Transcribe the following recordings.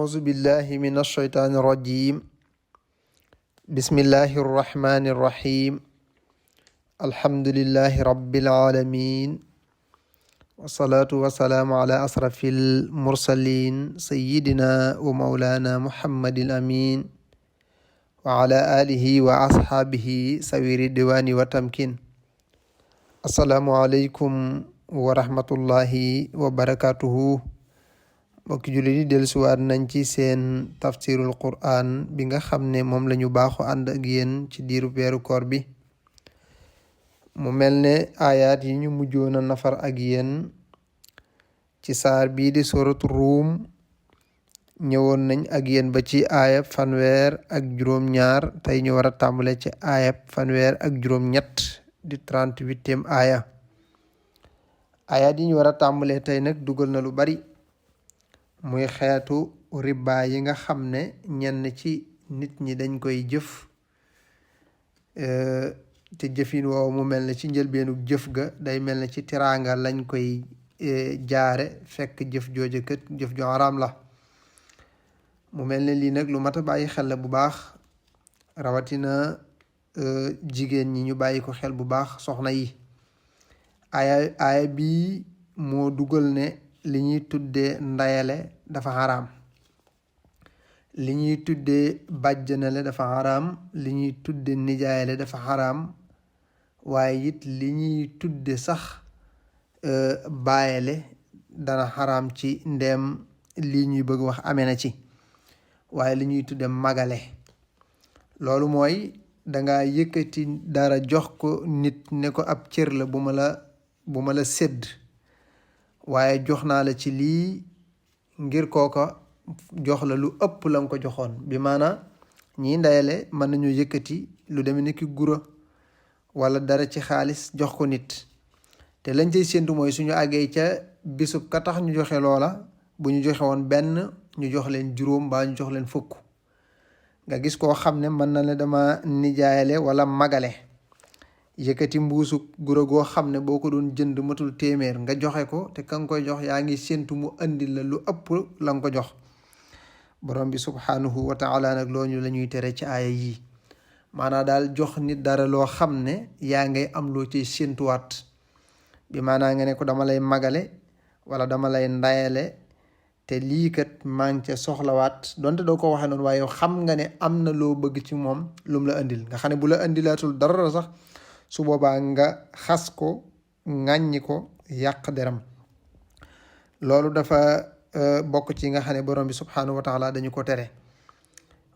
أعوذ بالله من الشيطان الرجيم بسم الله الرحمن الرحيم الحمد لله رب العالمين والصلاة والسلام على أشرف المرسلين سيدنا ومولانا محمد الأمين وعلى آله وأصحابه سوير الديوان والتمكين. السلام عليكم ورحمة الله وبركاته. mbokki jullit yi dellusiwaat nañ ci seen tafsirul quran bi nga xam ne moom lañu baaxu ànd ak yéen ci diiru weeru koor bi. mu mel ne aayaat yi ñu mujjoon a nafar ak yéen ci saar bii di suratu ruum ñëwoon nañ ak yéen ba ci aayab fanweer ak juróom-ñaar tey ñu war a tàmbale ci aayab fanweer ak juróom-ñett di 38e aaya. aayaat yi ñu war a tàmbale tey nag dugal na lu bari, muy xeetu riba yi nga xam ne ñenn ci nit ñi dañ koy jëf te jëfin woowu mu mel ne ci njëlbeenu jëf ga day mel ne ci tiraanga lañ koy jaare fekk jëf jooje kët jëf ju araam la. mu mel ne lii nag lu mat a bàyyi xel la bu baax, rawatina jigéen ñi ñu bàyyi ko xel bu baax, soxna yi. aaya bii moo dugal ne li ñuy tuddee ndayale dafa xaraam, li ñuy tuddee bàjjanale dafa xaraam, li ñuy tudde nijaayale dafa xaraam, waaye it li ñuy tudde sax baayale dana xaraam ci ndeem lii ñuy bëgg wax amee na ci. waaye li ñuy tudde magale, loolu mooy danga yëkkati dara jox ko nit ne ko ab cër la bu ma la sédd, waaye jox naa la ci lii ngir kooka jox la lu ëpp la nga ko joxoon. bi maanaam ñiy ndayale mën nañu yëkkati lu demee ni ki gura wala dara ci xaalis jox ko nit, te lañ cay séntu mooy suñu àggee ca bisub ka tax ñu joxe loola, bu ñu joxe woon benn ñu jox leen juróom mbaa ñu jox leen fukk. nga gis koo xam ne mën na la dama nijaayale wala magale, yëkkati mbuusu gura goo xam ne boo ko doon jënd matul téeméer nga joxe ko, te ka nga koy jox yaa ngi séntu mu andil la lu ëpp la nga ko jox. borom bi subhaanahu wa taala nag looñu la ñuy tere ci aaya yii. maanaa daal jox nit dara loo xam ne yaa ngay am loo ciy séntuwaat, bi maanaa nga ne ko dama lay magale wala dama lay ndayale te lii kat maa ngi ca soxlawaat, donte doo ko waxee noonu waaye yow xam nga ne am na loo bëgg ci moom lum la andil, nga xam ne bu la andilaatul dara sax su boobaa nga xas ko, ŋàññi ko, yàq deram. loolu dafa bokk ci nga xam ne borom bi subhaanahu wa taala dañu ko tere.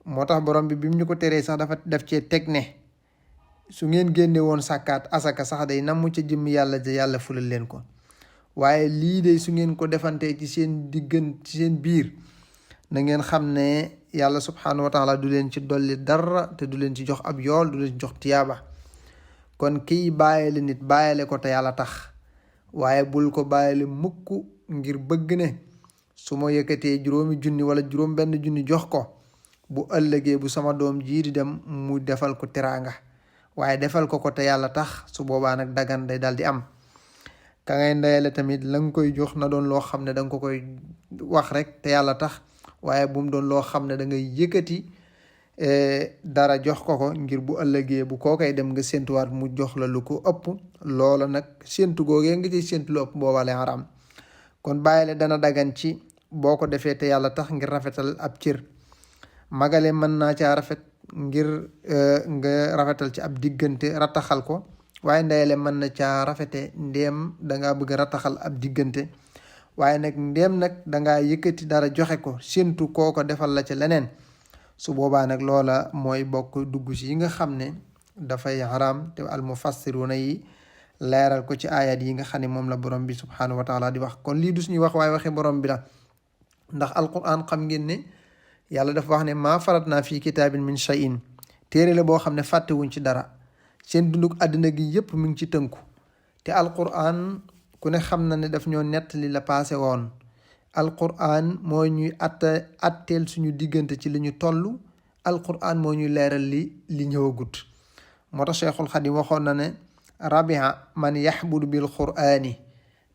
moo tax borom bi mu ñu ko teree sax dafa def cee teg ne su ngeen génne woon sàkkaat asaka sax day namm ca jëmm yàlla ja yàlla fulal leen ko, waaye lii de su ngeen ko defantee ci seen ci seen biir na ngeen xam ne yàlla subhaanahu wa taala du leen ci dolli dara, te du leen ci jox ab yool, du leen ci jox tiyaaba. kon kiy bàyyile nit bàyyile ko te yàlla tax, waaye bul ko bàyyile mukk ngir bëgg ne su ma yëkkatee 5 junni wala 5 junni jox ko, bu ëllëgee bu sama doom jii di dem mu defal ko teraanga, waaye defal ko te yàlla tax. su boobaa nag dagan day daal di am. ka ngay ndeyale tamit la nga koy jox na doon loo xam ne danga ko koy wax rek te yàlla tax, waaye bu mu doon loo xam ne da ngay yëkkati dara jox ko ngir bu ëllëgee bu koo koy dem nga séntuwaat mu jox la lu ko ëpp. loola nag séntu googee nga ciy séntu lu ëpp boobaa lay xaraam. kon bàyyile dana dagan ci boo ko defee te yàlla tax ngir rafetal ab cër. magale mën naa caa rafet ngir nga rafetal ci ab diggante, rattaxal ko, waaye ndeyale mën na caa rafete ndéem dangaa bëgg a rattaxal ab diggante. waaye nag ndéem nag dangaa yëkkati dara joxe ko séntu kooko defal la ca leneen, su boobaa nag loola mooy bokk dugg ci yi nga xam ne dafay xaraam, te al mufassiruna yi leeral ko ci ayat yi nga xam ne moom la borom bi subhaanahu wa taala di wax. kon lii du suñuy wax waaye waxe borom bi la, ndax alquran xam ngeen ne yàlla dafa wax ne maa farat naa fii kitaabin min shay'in, téere la boo xam ne fàttewuñ ci dara, seen dunduk àddina gi yépp mi ngi ci tënku. te alquran ku ne xam na ne daf ñoo nettali la paase woon. alquran moo ñuy atteel suñu diggante ci li ñu toll, alquran moo ñuy leeral li ñëwagut. moo tax Cheikhul Xadim waxoon na ne rabia man yaxbudu bil qur'ani,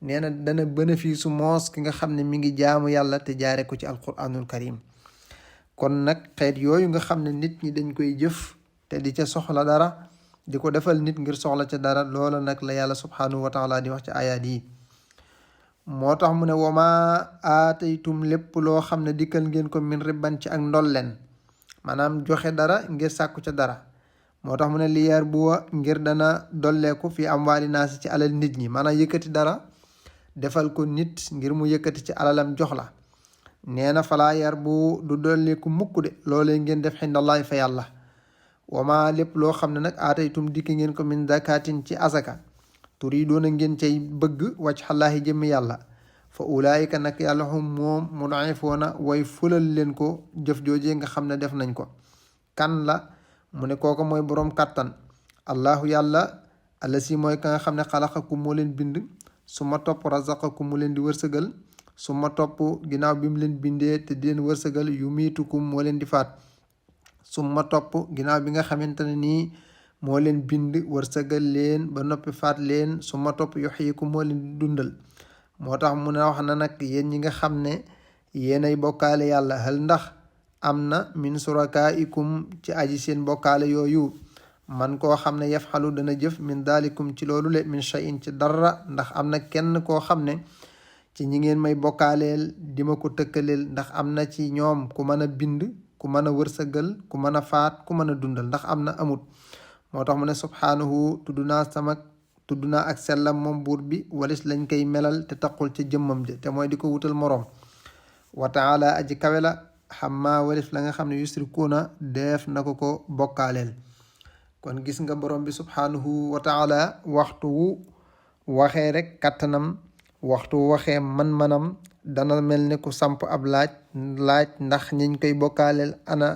nee na dana bénéfice moos ki nga xam ne mi ngi jaamu yàlla te jaare ko ci alquranul karim. kon nag xeet yooyu nga xam ne nit ñi dañ koy jëf te di ca soxla dara di ko defal nit ngir soxla ca dara loola nag la yàlla subhanahu wa taala di wax ci ayaat yi. moo tax mu ne wama aataytum lépp loo xam ne dikkal ngeen ko min ribban ci ak ndolleen maanaam joxe dara ngir sàkku ca dara. moo tax mu ne li yar bu wa ngir dana dolleeku fi amwaali naasi ci alal nit ñi maanaam yëkkati dara defal ko nit ngir mu yëkkati ci alalam jox la. nee na falaa yar bu du dolleeku mukk de loolee ngeen def xindallahi fa yàlla. wama lépp loo xam ne nag aataytum dikk ngeen ko min zakatin ci asaka turiidoona ngeen cay bëgg wajhallaahi jëmmi yàlla fa ulaayika nag yàlla hum moom mud'ifuuna way fulal leen ko jëf joojee nga xam ne def nañ ko. kan la mu ne kooka mooy boroom kàttan allahu yàlla allasi mooy ka nga xam ne xalaqakum moo leen bind su ma topp razaqakum mu leen di wërsëgal su ma topp ginnaaw bi mu leen bindee te di leen wërsëgal yumiitukum moo leen di faat su ma topp ginnaaw bi nga xamante ne nii moo leen bind wërsëgal leen ba noppi faat leen su ma topp yuhyikum moo leen di dundal. moo tax mu ne wax na nag yéen ñi nga xam ne yéenay bokkaale yàlla hal ndax am na min surakaikum ci aji seen bokkaale yooyu man koo xam ne yafxalu dana jëf min dalikum ci loolu le min shay'in ci dara ndax am na kenn koo xam ne ci ñi ngeen may bokkaaleel di ma ko tëkkaleel ndax am na ci ñoom ku mën a bind ku mën a wërsëgal ku mën a faat ku mën a dundal ndax am na amut. moo tax mu ne subhaanahu tudd naa ak sellam moom buur bi walis lañ koy melal te taqul ca jëmmam ja te mooy di ko wutal moroom. wa taala aji kawe la xammaa walis la nga xam ne yusrikuuna def na ko bokkaaleel. kon gis nga borom bi subhaanahu wa taala waxtu wu waxee rek kattanam waxtu wu waxee man-manam dana mel ne ku samp ab laaj ndax ñiñ koy bokkaaleel ana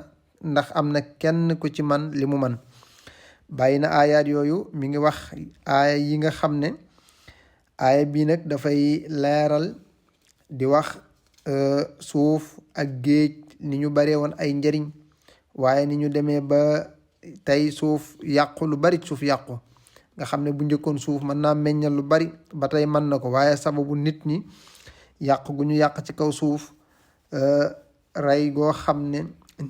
ndax am na kenn ku ci man li mu man. bàyyi na aayaat yooyu mi ngi wax aaya yi nga xam ne aaya bii nag dafay leeral di wax suuf ak géej ni ñu baree woon ay njariñ waaye ni ñu demee ba tey suuf yàqu lu bari suuf yàqu nga xam ne bu njëkkoon suuf mën naa meññal lu bari ba tey mën na ko waaye sababu nit ñi yàq gu ñu yàq ci kaw suuf rey goo xam ne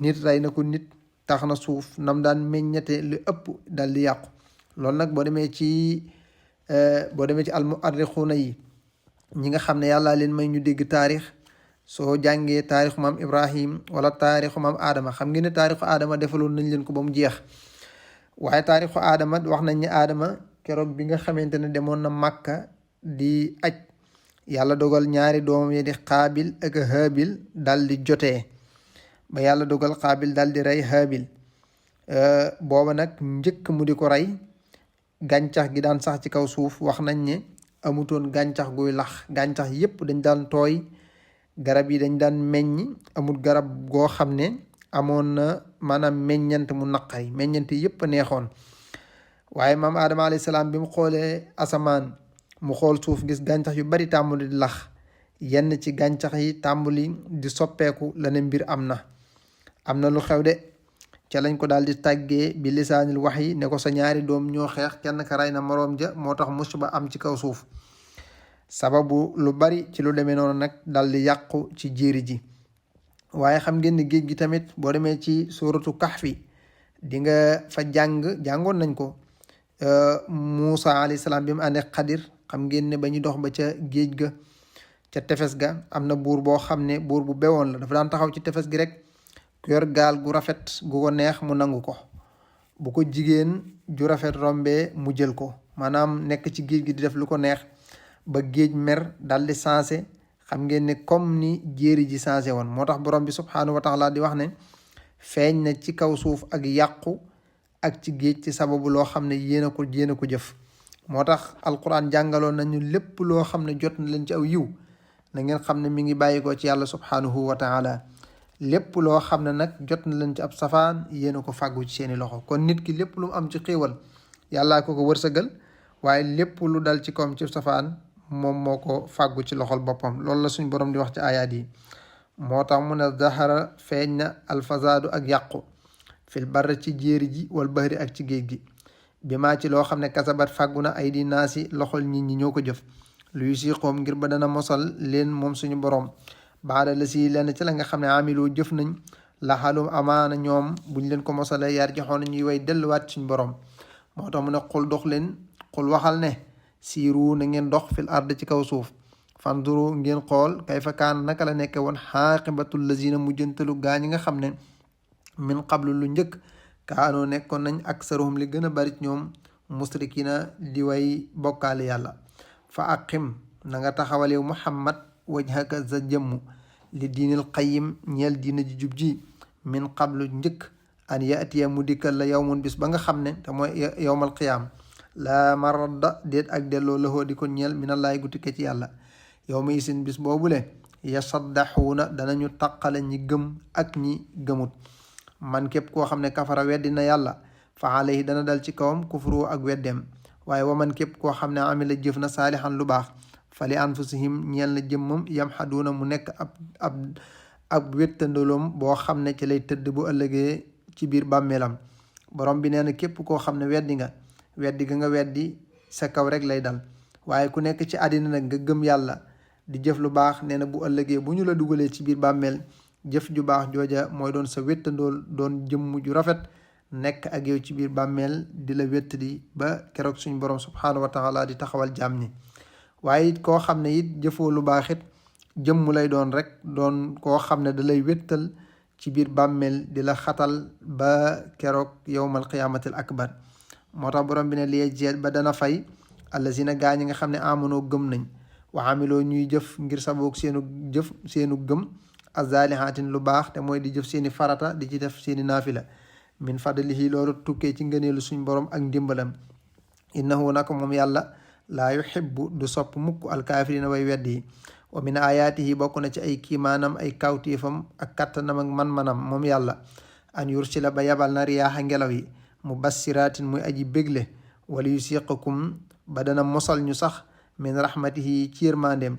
nit rey na ko nit tax na suuf nam daan meññate lu ëpp dal di yàqu. loolu nag boo demee ci al mu'arrixuuna yi ñi nga xam ne yàlla leen may ñu dégg taarix soo jàngee taarixu maam Ibrahim wala taarixu maam Adama xam ngeen ne taarixu Adama defaloon nañ leen ko ba mu jeex waaye taarixu Adama wax nañ ne Adama keroog bi nga xamante ne demoon na Màkka di aj yàlla dogal ñaari doomam yi di Xaabil ak Haabil dal di jotee ba yàlla dogal Xaabil dal di rey Haabil booba nag njëkk mu di ko rey gàncax gi daan sax ci kaw suuf wax nañ ne amutoon gàncax guy lax gàncax yépp dañ daan tooy garab yi dañ daan meññ amul garab goo xam ne amoon na maanaam meññant mu naqari meññant yépp neexoon. waaye maam Adama alayhi salaam bi mu xoolee asamaan mu xool suuf gis gàncax yu bari tàmbali di lax yenn ci gàncax yi tàmbali di soppeeku la ne mbir am na lu xew de ca lañ ko daal di tàggee bi lisaanil wax yi ne ko sa ñaari doom ñoo xeex kenn ka rey na moroom ja moo tax musiba am ci kaw suuf. sababu lu bari ci lu demee noonu nag dal di yàqu ci jéeri ji. waaye xam ngeen ni géej gi tamit boo demee ci suuratu Kahfi di nga fa jàngoon nañ ko Muusa alayhi salaam bi mu àndee Xadir xam ngeen ne ba ñu dox ba ca géej ga ca tefes ga am na buur boo xam ne buur bu bewoon la dafa daan taxaw ci tefes gi rek ku yor gaal gu rafet gu ko neex mu nangu ko bu ko jigéen ju rafet rombee mu jël ko maanaam nekk ci géej gi di def lu ko neex ba géej mer dal di sensé xam ngeen ne comme ni jéeri ji sensé woon. moo tax borom bi subhaanahu wa taala di wax ne feeñ na ci kaw suuf ak yàqu ak ci géej ci sababu loo xam ne yéen a ko jëf. moo tax alquran jàngaloon nañu lépp loo xam ne jot na leen ci aw yiw na ngeen xam ne mi ngi bàyyi ko ci yàlla subhaanahu wa taala lépp loo xam ne nag jot na leen ci ab safaan yéen a ko fàggu ci seeni loxo. kon nit ki lépp lu mu am ci xéewal yàllaa ko wërsëgal waaye lépp lu dal ci kawam ci safaan moom moo ko fàggu ci loxol boppam. loolu la suñ borom di wax ci ayaat yi. moo tax mu ne zahara feeñ na alfasaadu ak yàqu fil barri ci jéeri ji wal bahri ak ci géej gi bi maa ci loo xam ne kasabat fàggu na ay di naasi loxol nit ñi ñoo ko jëf luy si xoom ngir ba dana mosal leen moom suñu borom baada la si lenn ci la nga xam ne amiloo jëf nañ laxalum amaana ñoom buñ leen ko mosale yarjixoon ñuy way delluwaat suñ borom moo tax mu ne xul dox leen xul waxal ne siiru na ngeen dox fil ard ci kaw suuf fanduru ngeen xool kayfa kaan naka la nekke woon xaaqibatul lazina mujjantalu gaa ñi nga xam ne min qablu lu njëkk kaanoo nekkoon nañ aksaruhum li gën a bari ñoom musrikina di way bokkaale yàlla fa aqim na nga taxawal yow muhammad wajhaka sa jëmm li diinil qayyim ñeel diina ji jub ji min qablu njëkk an yaatiya mu dikkal la yawmun bis ba nga xam ne te mooy yawmal qiyaam la maradda déet ak delloo lahoo di ko ñeel minallaay gu tukke ci yàlla yow ma isin bis boobule yasaddaxuuna danañu taqale ñi gëm ak ñi gëmut man képp koo xam ne kafara weddi na yàlla fa alayhi dana dal ci kawam kufru ak weddeem waaye wa man képp koo xam ne amila jëf na saalihan lu baax fa li anfusihim ñeel na jëmmam yamxaduuna mu nekk ab wéttandaloom boo xam ne ci lay tëdd bu ëllëgee ci biir bàmmeelam borom bi nee na képp koo xam ne weddi nga weddi sa kaw rek lay dal waaye ku nekk ci àddina nag nga gëm yàlla di jëf lu baax nee na bu ëllëgee bu ñu la dugalee ci biir bàmmeel jëf ju baax jooja mooy doon sa wéttandool doon jëmm ju rafet nekk ak yow ci biir bàmmeel di la wéttali ba keroog suñ borom subhaanahu wa taala di taxawal jaam ñi waaye it koo xam ne it jëfoo lu baax it jëmm lay doon rek doon koo xam ne da lay wéttal ci biir bàmmeel di la xatal ba keroog yowmal qiyaamatil akbar moo tax borom bi ne liy jeet ba dana fay allazina gaa ñi nga xam ne amonoo gëm nañ wa amiloo ñuy jëf ngir saboog seenu gëm azalihaatin lu baax te mooy di jëf seeni farata di ci def seeni naafila min fadlihi loolu tukkee ci ngëneelu suñ borom ak ndimbalam innahu naka moom yàlla laa yuhibbu du sopp mukk alkaafirina way weddi yi wa min ayaatihi bokk na ci ay kiimaanam ay kawtéefam ak kattanam ak man-manam moom yàlla an yursila ba yabal na riyaaxa ngelaw yi mubassiraatin muy aji bégle wala yusiqakum ba dana mosal ñu sax min rahmatihi ci yërmandeem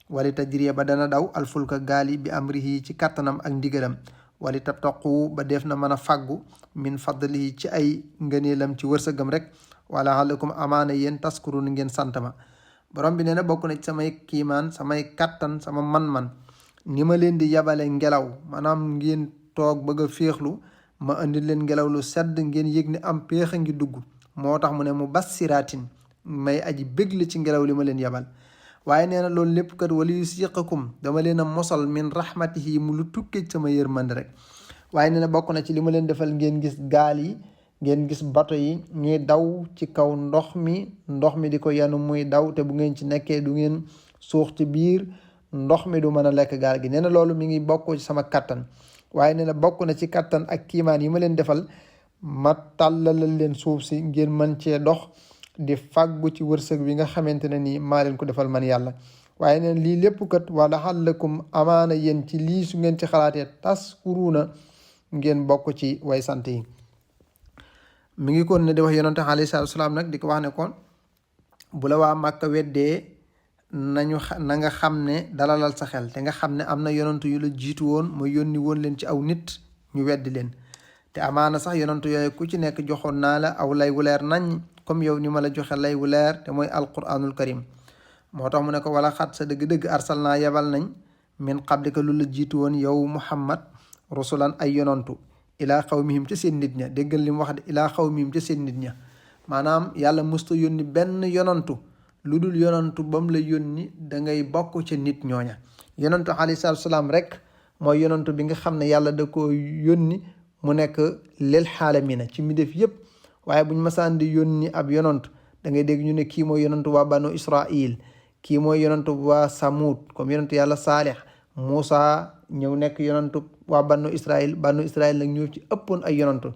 wali tajriya ba dana daw alfulka gaali bi amrihi ci kattanam ak ndigalam wali tabtaqu ba def na mën a fàggu min fadlihi ci ay ngëneelam ci wërsëgam rek wala alakum amaana yéen taskurun ngeen sant ma borom bi nee na bokk na ci samay kiimaan samay kattan sama man-man ni ma leen di yabale ngelaw maanaam ngeen toog bëgg a féexlu ma indi leen ngelaw lu sedd ngeen yëg ne am péex a ngi dugg moo tax mu ne mu bassiraatin may aji bégle ci ngelaw li ma leen yabal waaye nee na loolu lépp kat wala yusiqakum dama leen a mosal min rahmatihi mu lu tukkee sama yërmande rek waaye nee na bokk na ci li ma leen defal ngeen gis gaal yi ngeen gis bato yi ñuy daw ci kaw ndox mi di ko yanu muy daw te bu ngeen ci nekkee du ngeen suux ci biir ndox mi du mën a lekk gaal gi nee na loolu mi ngi bokk ci sama kattan waaye nee na bokk na ci kattan ak kiimaan yi ma leen defal ma tàllalal leen suuf si ngeen mën cee dox di fàggu ci wërsëg bi nga xamante ne nii maa leen ko defal man yàlla waaye neen lii lépp kat wala xallakum amaana yéen ci lii su ngeen ci xalaatee taskuruuna ngeen bokk ci way sant yi mi ngi kon ne di wax yonante alayhi salaatu salaam nag di ko wax ne kon bu la waa Màkka weddee na nga xam ne dalalal sa xel te nga xam ne am na yonantu yu la jiitu woon mooy yónni woon leen ci aw nit ñu weddi leen te amaana sax yonantu yooyu ku ci nekk joxoon naa la aw lay wu leer nañ comme yow ni ma la joxe lay wu leer te mooy alquranul karim moo tax mu ne ko wala xat sa dëgg-dëgg arsal naa yebal nañ min qablika lu la jiitu woon yow muhammad rusulan ay yonantu ilaa xawmihim ca seen nit ña déggal li mu wax de ilaa xawmihim ca seen nit ña maanaam yàlla musta yónni benn yonantu lu dul yonantu ba mu la yónni dangay bokk ca nit ñooña yonantu alayhi salaatu salaam rek mooy yonantu bi nga xam ne yàlla da ko yónni mu nekk lil xaalamina ci mi def yépp waaye buñ masaan di yónni ab yonantu da ngay dégg ñu ne kii mooy yonantu waa banu israil kii mooy yonantu waa samud comme yonantu yàlla saalix Muusa ñëw nekk yonantu waa banu israil nag ñëw ci ëppoon ay yonantu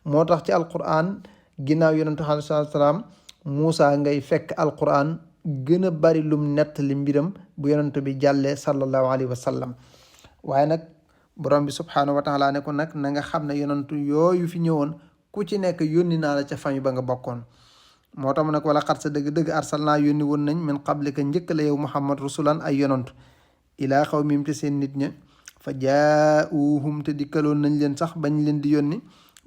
moo tax ci alquran ginnaaw yonantu alayhi salaatu salaam Muusa ngay fekk alquran gën a bari lum nettali mbiram bu yonantu bi jàllee sallallahu alayhi wa sallam waaye nag borom bi subhaanahu wa taala ne ko nag na nga xam ne yonantu yooyu fi ñëwoon ku ci nekk yónni naa la ca famille ba nga bokkoon moo tax mu ne ko wala xat sa dëgg-dëgg arsal naa yónni woon nañ min qablika njëkk la yow muhammad rusulan ay yonantu ilaa xawmihim te seen nit ña fa jaauhum te dikkaloon nañ leen sax bañ leen di yónni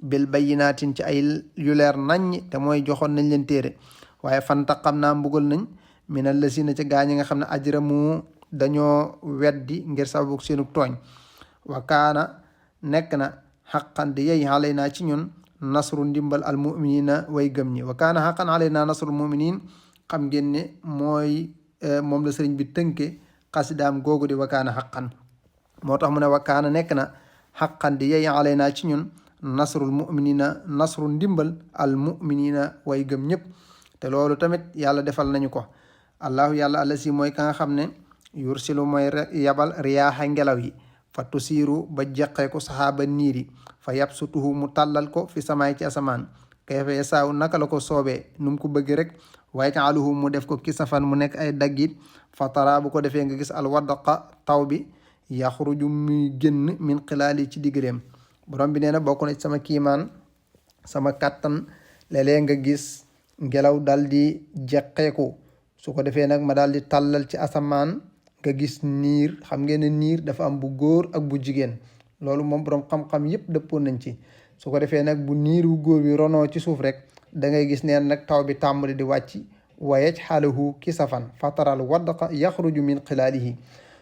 bil bayyinaatin ci ay yu leer naññ te mooy joxoon nañ leen téere waaye fantaqam naa mbugal nañ min allasina ca gaa ñi nga xam ne ajramu dañoo weddi ngir sababu seenu tooñ wa kaana nekk na xaqan di yey alaynaa ci ñun nasru ndimbal al muminina way gëm ñi wa kaana xaqan alaynaa nasrul muminin xam ngeen ne mooy moom la sëriñ bi tënke xasidaam googu di wa kaana xaqan moo tax mu ne wa kaana nekk na xaqan di yey alaynaa ci ñun nasrul muminina nasru ndimbal al muminina way gëm ñëpp te loolu tamit yàlla defal nañu ko allahu yàlla alla si mooy ka nga xam ne yursilu mooy yabal riyaaxa ngelaw yi fa tusiiru ba jeqee ko saxaaba niir yi fa yabsutuhu mu tàllal ko fi samaay ci asamaan kayfa yasaaw naka la ko soobee nu mu ko bëgg rek waaye jaaluhu mu def ko kisafan mu nekk ay daggit fa tara bu ko defee nga gis alwadaqa taw bi yaxruju muy génn min xilaali ci diggaleem borom bi nee na bokk na ci sama kiimaan sama kàttan léeg-léeg nga gis ngelaw dal di jeqeeku su ko defee nag ma daal di tàllal ci asamaan nga gis niir xam ngeen ne niir dafa am bu góor ak bu jigéen loolu moom borom xam-xam yépp dëppoon nañ ci su ko defee nag bu niir wu góor bi ronoo ci suuf rek da ngay gis neen nag taw bi tàmbali di wàcc wa yajxaluhu kisafan fataral wadqa yaxruju min xilaalihi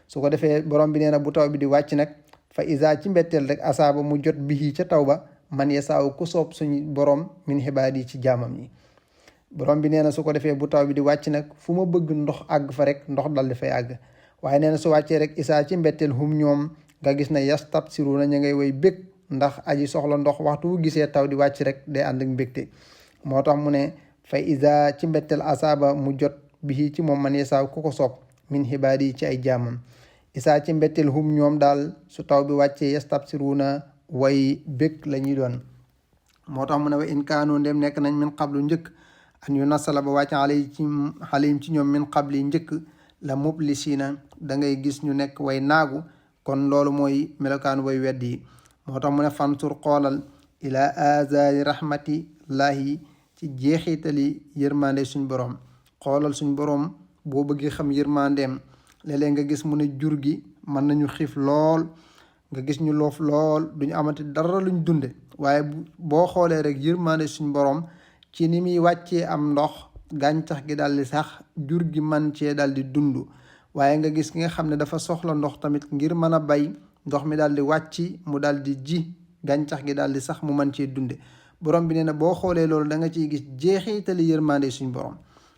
su ko defee borom bi nee na bu taw bi di wàcc nag fa isa ci mbetteel rek asaaba mu jot bihi ca taw ba man yasaaw ku soob suñu borom min xibaad yi ci jaamam yi borom bi nee na su ko defee bu taw bi di wàcc nag fu ma bëgg ndox àgg fa rek ndox dal di fay àgg waaye nee na su wàccee rek isaa ci mbetteel hum ñoom nga gis ne yastabsiruna ñu ngay way bég ndax aji soxla ndox waxtu wu gisee taw di wàcc rek day ànd ak mbégte moo tax mu ne fay isa ci mbetteel asaaba mu jot bihi ci moom man yasaaw ku ko soob min xibaad yi ci ay jaamam isaa ci mbetteel hum ñoom daal su taw bi wàccee yastabsiruna way bég la ñuy doon moo tax mu ne wa in kaanu ndem nekk nañ min qablu njëkk an yu nasala ba wàcc alayhim ci ñoom min qabli njëkk la mublisiina da ngay gis ñu nekk way naagu kon loolu mooy melokaan way weddi yi moo tax mu ne fansur xoolal ila azari rahmatillahi ci jeexitali yërmande suñ borom xoolal suñ borom boo bëggee xam yërmandeem léeg-léeg nga gis mu ne jur gi mën nañu xiif lool nga gis ñu loof lool duñu amati dara luñ dunde waaye boo xoolee rek yërmande suñ borom ci ni muy wàccee am ndox gàncax gi daal di sax jur gi man cee daal di dund waaye nga gis ki nga xam ne dafa soxla ndox tamit ngir mën a bay ndox mi daal di wàcc mu daal di ji gàncax gi daal di sax mu mën cee dunde borom bi nee na boo xoolee loolu da nga ciy gis jeexitali yërmande suñ borom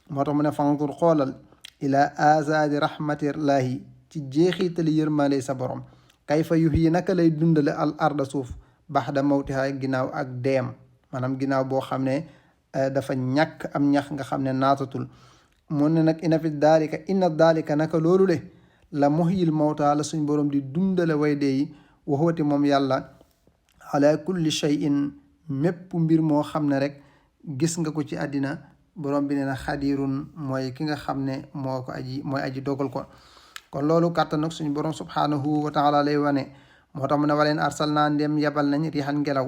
moo tax mu ne fantur xoolal ila azadi rahmatillahi ci jeexitali yërmande sa borom kayfa yuhyi naka lay dundale al arda suuf baxda mawtiha ginnaaw ak deem maanaam ginnaaw boo xam ne dafa ñàkk am ñax nga xam ne naatatul mu ne nag inna daalika naka loolu le la muhyil mawta la suñ borom di dundale way dee yi waxuwati moom yàlla ala kulli shay'in mépp mbir moo xam ne rek gis nga ko ci àddina borom bi nee na xadirun mooy ki nga xam ne mooy aji dogal ko kon loolu kàttan nag suñu borom subhanahu wa taala lay wane moo tax mu ne waleen arsalnaa ndem yabal nañ riixan ngelaw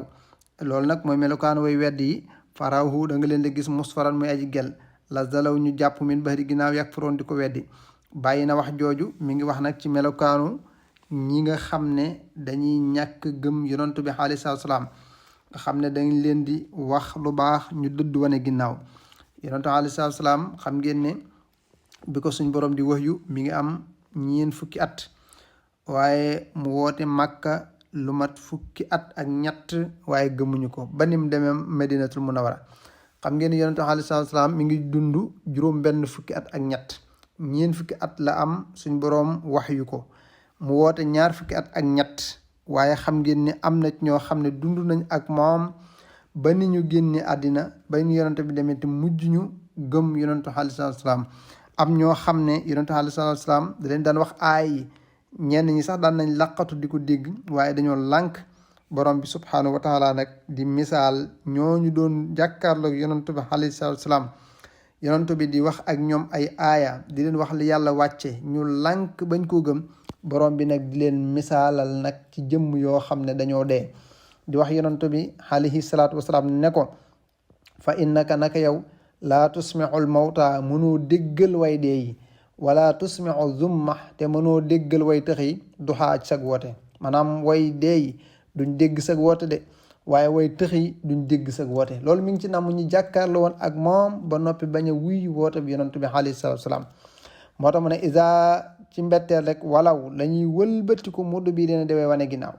loolu nag mooy melokaan way wedd yi farahu da nga leen di gis musfaran muy aji gel la zalaw ñu jàpp min bahri ginnaaw yàq furoon di ko weddi bàyyi na wax jooju mi ngi wax nag ci melokaanu ñi nga xam ne dañuy ñàkk gëm yonantu bi alayhi salaam nga xam ne dañ leen di wax lu baax ñu dëdd wane ginnaaw yonantu alayhi salaam xam ngeen ne bi ko suñ borom di wax yu mi ngi am 4 fukki at waaye mu woote Makka lu mat fukki at ak ñett waaye gëmuñu ko ba nim demee Medinatul Munawwara xam ngeen ne yonent alayhi salaam mi ngi dund juróom benn fukki at ak ñett 4 fukki at la am suñ boroom wax yu ko mu woote 2 fukki at ak ñett waaye xam ngeen ne am na ñoo xam ne dund nañ ak moom ba ni ñu génne àddina ba ñu yonent bi demee te mujj ñu gëm yonent alayhi salaam am ñoo xam ne yonent alayhi salaam da leen daan wax aay yi ñenn ñi sax daan nañ laqatu di ko dégg waaye dañoo lànk borom bi subhaanahu wa taala nag di misaal ñooñu doon jàkkaarloog yonantu bi alayhi salaam yonantu bi di wax ak ñoom ay aaya di leen wax li yàlla wàcce ñu lànk bañ koo gëm borom bi nag di leen misaalal nag ci jëmm yoo xam ne dañoo dee di wax yonantu bi alayhi salaatu wasalaam ne ko fa innaka naka yow laa tusmixul mawta mënoo déggal way dee yi wala tusmixu zumma te mënoo déggal way tëx yi duxaa sag woote maanaam way dee yi duñ dégg sag woote de waaye way tëx yi duñ dégg sag woote loolu mi ngi ci namm ñu jàkkaarloo woon ak moom ba noppi bañ a wuy woote bi yonent bi alayhi salaatu salaam moo tax mu ne isa ci mbetteel rek walaw lañuy wëlbatiku mudd bii dina dewee wane ginnaaw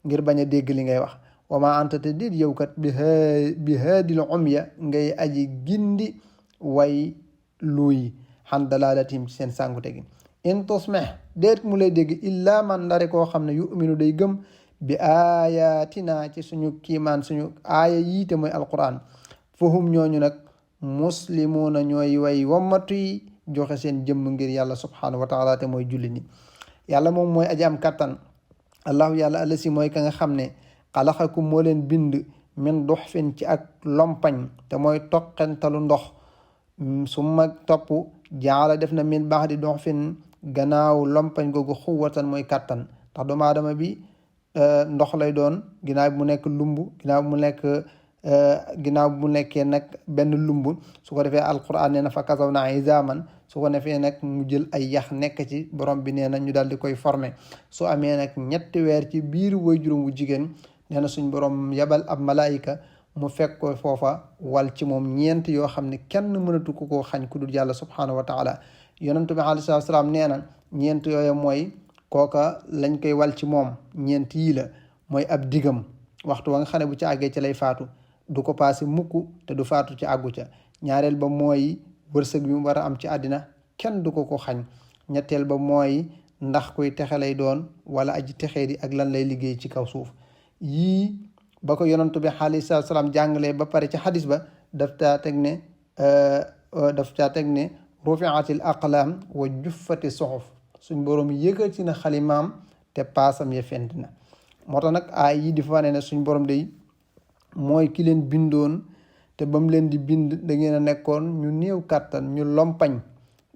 ngir bañ a dégg li ngay wax wa ma anta te déet yow kat bi haadil umya ngay aji gindi way luuyi xan dalalatim ci seen sàngute gi in tusmeh déet mu lay dégg illa man ndare koo xam ne yuminu day gëm bi ayatina ci suñu kiimaan suñu aaya yiite mooy alquran fahum ñooñu nag muslimuuna ñooy way wammatu yi joxe seen jëmm ngir yàlla subhanahu wa taala te mooy julli ni yàlla moom mooy aji am kattan allahu yàlla allasi mooy ka nga xam ne xalaxakum moo leen bind min duxfin ci ak lompañ te mooy toqentalu ndox su ma topp jaala def na min baax di duxfin gannaaw lompañ googu xuwatan mooy kattan ndax doomu aadama bi ndox lay doon ginnaaw bi mu nekk lumb ginnaaw bu nekkee nag benn lumb su ko defee alquran nee na fa kasaw na izaaman su ko defee nag mu jël ay yax nekk ci borom bi nee na ñu daal di koy former su amee nag 3 weer ci biir waajuram wu jigéen nee na suñ borom yabal ab malaayika mu fekk ko foofa wal ci moom 4 yoo xam ne kenn mënatu ko koo xañ ku dul yàlla subhanahu wa taala yonentu bi alayhi salaatu salaam nee na 4 yooyu mooy kooka lañ koy wal ci moom 4 yii la mooy ab digam waxtu wa nga xam ne bu ci àggee ci lay faatu du ko paase mukk te du faatu ci àggu ca ñaareel ba mooy wërsëg bi mu war a am ci àddina kenn du ko xañ ñetteel ba mooy ndax kuy texe lay doon wala aji texee di ak lan lay liggéey ci kaw suuf yii ba ko yonantu bi alayhi salaatu salaam jàngalee ba pare ci xadis ba daf caa teg ne rufiatil aqlaam wa juffati suhuf suñ borom yëkkati na xalimaam te paasam ya fent na moo tax nag ay yi di fa ne suñ borom day mooy ki leen bindoon te ba mu leen di bind da ngeen a nekkoon ñu néew kàttan ñu lompañ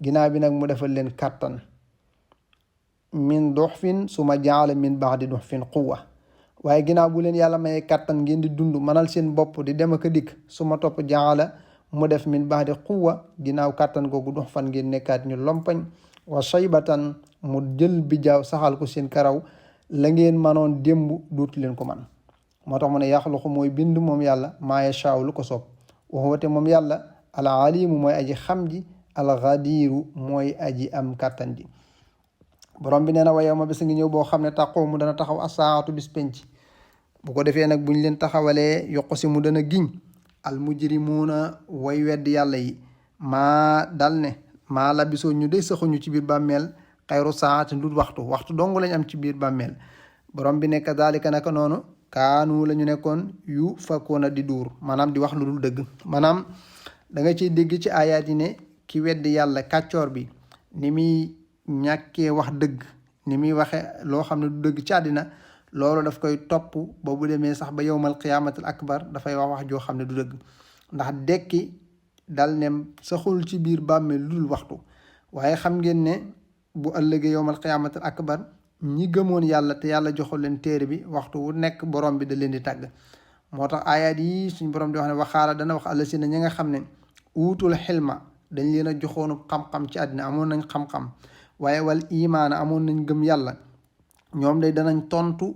ginnaaw bi nag mu defal leen kàttan min duxfin suma jaala min ba'di duxfin quwwa waaye ginnaaw bu leen yàlla mayee kàttan ngeen di dund mënal seen bopp di dem ak a dikk suma topp jaala mu def min ba'di quwwa ginnaaw kàttan googu duxfan ngeen nekkaat ñu lompañ wa shaybatan mu jël bi jaaw saxal ko seen karaw la ngeen manoon démb duutu leen ko man moo tax mu ne yaxluqu mooy bind moom yàlla maa yashaa lu ko soob wa huwa te moom yàlla al alimu mooy aji xam ji al ghadiru mooy aji am kàttan ji borom bi nee na wa yawma bis ngi ñëw boo xam ne taqumu dana taxaw asaatu bis penc bu ko defee nag buñ leen taxawalee yokku si mu dana giñ al mujrimuuna way wedd yàlla yi maa dal ne maa labisoo ñu day saxuñu ci biir bàmmeel xayru saati lu waxtu dong lañ am ci biir bàmmeel borom bi nekk daalika naka noonu kaanu la ñu nekkoon yu fakkoona di duur maanaam di wax lu dul dëgg maanaam da nga ciy dégg ci aayaat yi ne ki weddi yàlla kàccoor bi ni muy ñàkkee wax dëgg ni muy waxe loo xam ne du dëgg ci àddina loolu daf koy topp ba bu demee sax ba yowmal qiyaamatul akbar dafay wax joo xam ne du dëgg ndax dekki dal ne saxul ci biir bàmmeel lu dul waxtu waaye xam ngeen ne bu ëllëgee yowmal qiyaamatul akbar ñi gëmoon yàlla te yàlla joxul leen téere bi waxtu wu nekk borom bi da leen di tàgg moo tax aayaat yi suñ borom di wax ne waxaala dana wax àlla si ne ñi nga xam ne uutul xilma dañ leen a joxoonu xam-xam ci àddina amoon nañ xam-xam waaye wal imaana amoon nañ gëm yàlla ñoom day danañ tontu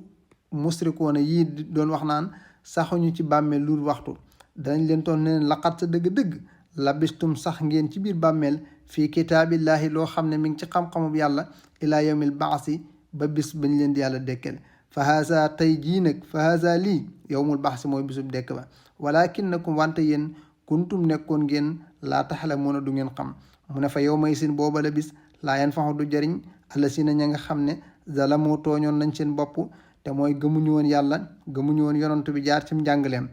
musrikoona yii doon wax naan saxuñu ci bàmmeel lu waxtu danañ leen tontu ne laqat sa dëgg-dëgg labistum sax ngeen ci biir bàmmeel fii kitaabillahi loo xam ne mi ngi ci xam-xamub yàlla ilaa yawmil baasi ba bis bañ leen di yàlla dekkel fa haza tey jii nag fa haza lii yawmul baasi mooy bisub dekk ba walakinnakum wante yéen kuntum nekkoon ngeen laa taxlamuuna du ngeen xam mu ne fa yow may sin booba la bis laa yanfaxu du jariñ alla si na ña nga xam ne zalamoo tooñoon nañ seen bopp te mooy gëmuñu woon yàlla gëmuñu woon yonantu bi jaar ci njàngaleem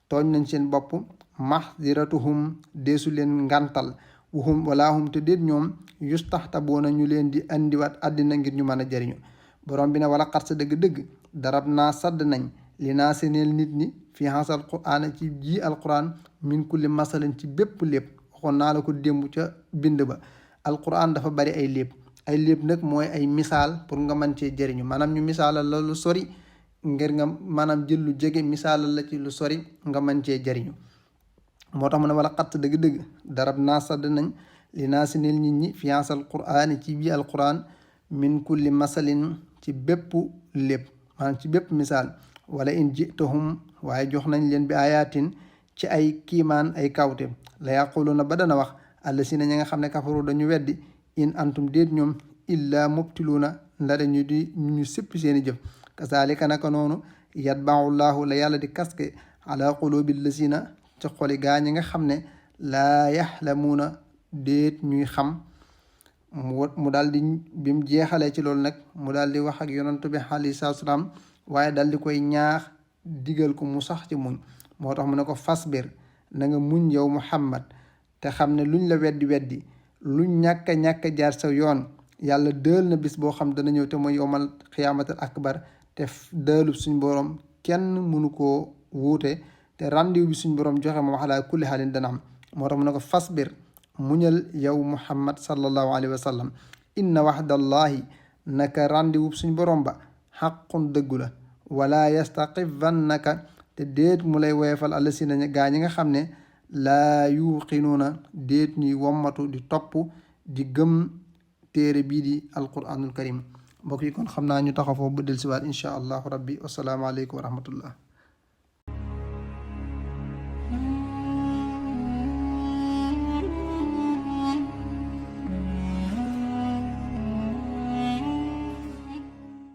tooñ nañ seen bopp mahdiratuhum deesu leen ngantal wuhum walaahum te déet ñoom yustaxtaboona ñu leen di andiwaat àddina ngir ñu mën a jariñu borom bi ne wala xat sa dëgg-dëgg darab naa sadd nañ li naa seneel nit ñi fi hasal qur'aan ci ji alquran min kulli masalan ci bépp lépp waxoon naa la ko démb ca bind ba alquran dafa bari ay lépp nag mooy ay misaal pour nga mën cee jëriñu maanaam ñu misaalal la lu sori ngir nga maanaam jël lu jege misaalal la ci lu sori nga mën cee jëriñu moo tax mu ne wala xatt dëgg-dëgg darab naa sadd nañ li naa si neel nit ñi fi hasal qur'aan ci bii alquran min kulli masalin ci bépp lépp maanaam ci bépp misaal wala in jitahum waaye jox nañ leen bi ayatin ci ay kiimaan ay kawte la yaquluna ba dana wax àlla si na ñi nga xam ne kafaru dañu weddi in antum déet ñoom illa mubtiluuna ndare ñu di ñu sëppi seeni jëf kazalika naka noonu yatbau llahu la yàlla di kaske ala qulubi lasina ci xoli gaa ñi nga xam ne laa yaxlamuuna déet ñuy xam mu daal di bi mu jeexalee ci loolu nag mu daal di wax ak yonantu bi alayhi salaatu salaam waaye daal di koy ñaax digal ko mu sax ci muñ moo tax mu ne ko fasbir na nga muñ yow Muhammad te xam ne luñ la weddi luñ ñàkk jaar sa yoon yàlla dël na bis boo xam dana ñëw te mooy yowmal xiyaamatal akbar te dëlub suñ borom kenn mënu koo wuute te rendiw bi suñ borom joxe moom ala kulli xaalin dana am moo tax mu ne ko fasbir muñal yow Muhammad sallallahu alayhi wa sallam inna waxdallahi naka rendiwub suñ borom ba xaqun dëggu la wala yastaqifannaka te déet mu lay woyefal allasina gaa ñi nga xam ne laa yuqinuuna déet ñuy wommatu di topp di gëm téere bii di alquranul karim mbokk yi kon xam naa ñu taxaw foofu bu del siwaat inchaa allahu rabbi wasalaamu aleykum wa rahmatullah